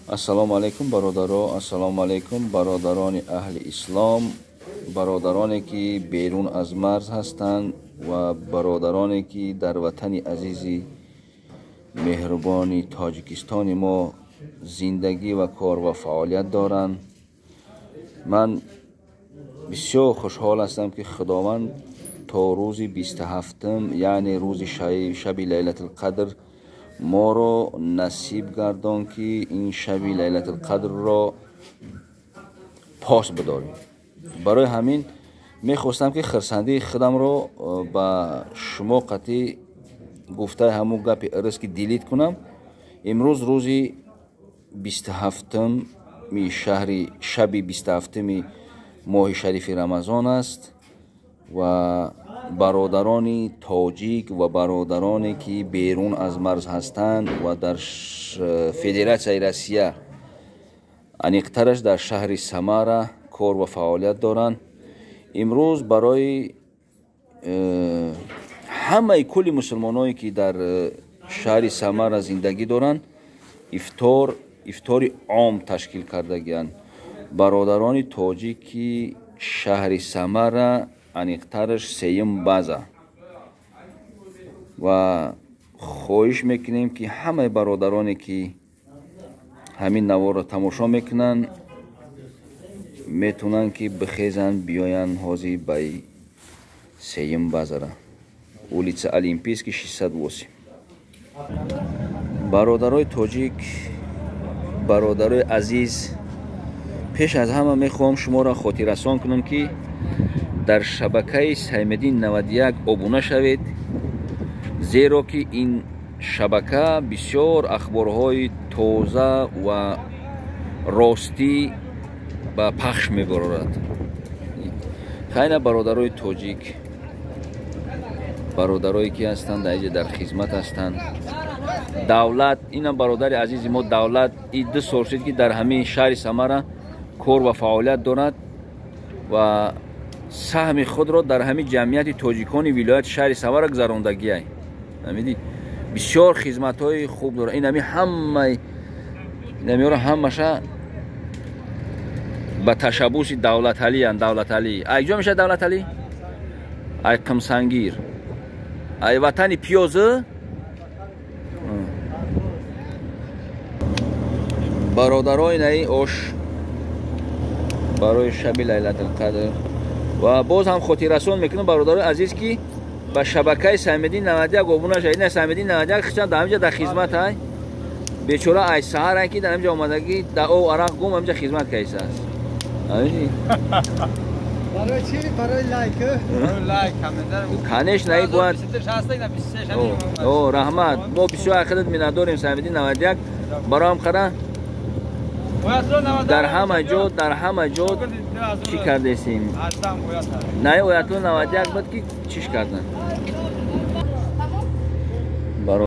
Ассалому алайкум бародаро, ассалому алайкум бародарони аҳли ислом, бародароне ки берун аз марз ҳастанд ва бародароне ки дар ватани азизи меҳрубони Тоҷикистони мо зиндагӣ ва кор ва фаъолият доранд. Ман бисёр хушҳол ҳастам, ки Худованд то рӯзи 27-м, яъне рӯзи шаби Лайлатулқадр моро насиб гардон, ки ин шаби Лайлатулқадрро пос бидорем. Барои ҳамин мехостам, ки хирсандии худамро ба шумо қатъӣ гуфтаи ҳамун гапи ирис ки делить кунам. Имрӯз рӯзи 27-ми шаҳри шаби 27-ми моҳи шарифи Рамазон аст ва бародарони тоҷик ва бародароне ки берун аз марз ҳастанд ва дар Федератсияи Россия, аниқтараш дар шаҳри Самара кор ва фаъолият доранд, имрӯз барои ҳамаи кулли мусулмоное ки дар шаҳри Самара зиндагӣ доранд, ифтори ом ташкил кардагианд. Бародарони тоҷики шаҳри Самара, аниқтараш сеюм база, ва хоҳиш мекунем, ки ҳамаи бародароне ки ҳамин наворро тамошо мекунанд, метавонанд ки бихезанд, биёянд ҳозир ба сеюм базара, улица Олимпийский, 608. Бародарои тоҷик, бародарои азиз, пеш аз ҳама мехоҳам шуморо хотиррасон кунам, ки дар шабакаи Саймедин 91 обуна шавед, зеро ки ин шабака бисёр ахборҳои тоза ва ростӣ ба пахш мебарорад. Хайна, бародарои тоҷик, бародарое ки ҳастанд дар инҷа дар хизмат ҳастанд, Давлат, инам бародари азизи мо Давлат, и 2 сол шуд, ки дар ҳамин шаҳри Самара кор ва фаъолият дорад ва саҳми худро дар ҳамин ҷамъияти тоҷикони вилояти шаҳри Самара гузарондагиай. Амиди бисёр хизматҳои хуб дорад. Ин ҳами ҳамаи инамиёро ҳамаша ба ташаббуси Давлаталиян. Давлаталӣ ай ҷо мешавад? Давлаталӣ ай Қимсангир, ай ватани пиёзы. Бародарои, наи ош барои шаби Лайлатулқадр. Ва боз ҳам хотиррасон мекунам, бародарои азиз, ки ба шабакаи Саймедин 91 обуна шавед. Ина Саймедин 91 хичан дар ҳаминҷа дар хизмат ай, бечора ай саҳар ай ки дар ҳаминҷа омадагӣ, дар ов арақ гум, ҳаминҷа хизмат кайсааст. Барои чӣ? Барои лайк. Лайк, комментар. Конечно, и бояд. О, раҳмат. Мо бисёр ахират миннатдорем Саймедин 91. Бароам қара дар ҳама ҷо, дар ҳама ҷо чӣ кардесем? Наи оятулло 91 буд, ки чиш кардан.